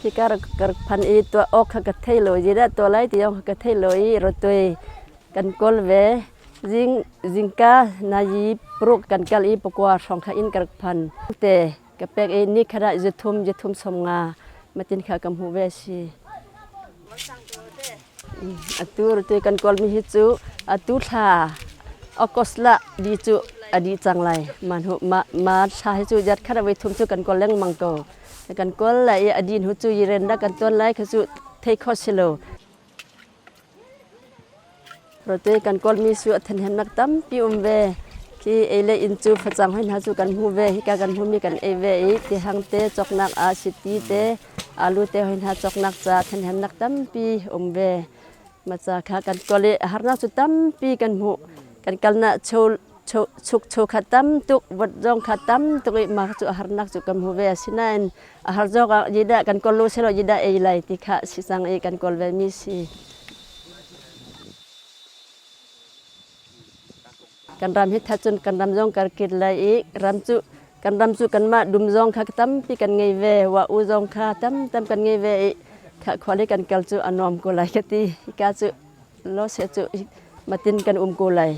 Hika ka rak phan i tuah awk kha ka thei lo. Zeidah tuah lai ti zong kha ka thei lo i rawtuai kan kawl ve. Zing zingka nazi paruk kan kal i pakua hrawng kha inn ka rak phan. Te ka pek i ni khat ah zuthum zuthum 50 matin kha ka hmuh ve a si. Atu rawtuai kan kawlmi hi cu atu thla August la di cu a dih cang lai. Ma ma thla hi cu jat khat ah voi thum cu kan kawl lengmang ko. Kan kawl lai i a din hu cu yiren dah kan tuan lai kha cu thei kho si lo. Rote kan kawlmi su a thenhemnak tampi um ve. Khi ei le inn cu facang hoi hna cu kan hmu ve. Hika kan hmumi kan ei ve i tihang te cawknak ah siti te alu te hoi hna cawknak ca thenhemnak tampi um ve. Maca kha kan kawl i harnak cu tampi kan hmuh. Kan kalnak chuk cho kha tam tuk, vot zong kha tam tuk i mah cu harnak cu kan hmu ve. Asinain a har zawk ah yidah kan kawl lo selaw yidah ei lai ti kha si cang i kan kawl ve mi si. Kan ram hi that cun kan ram zong kar kit lai i ram cu kan ram cu kanmah dum zong kha tampi kan ngei ve wa u zong kha tam tam kan ngei ve i kha khual i kan kal cu a nuam ko lai ka ti. Hika cu lo se cu matin kan um ko lai.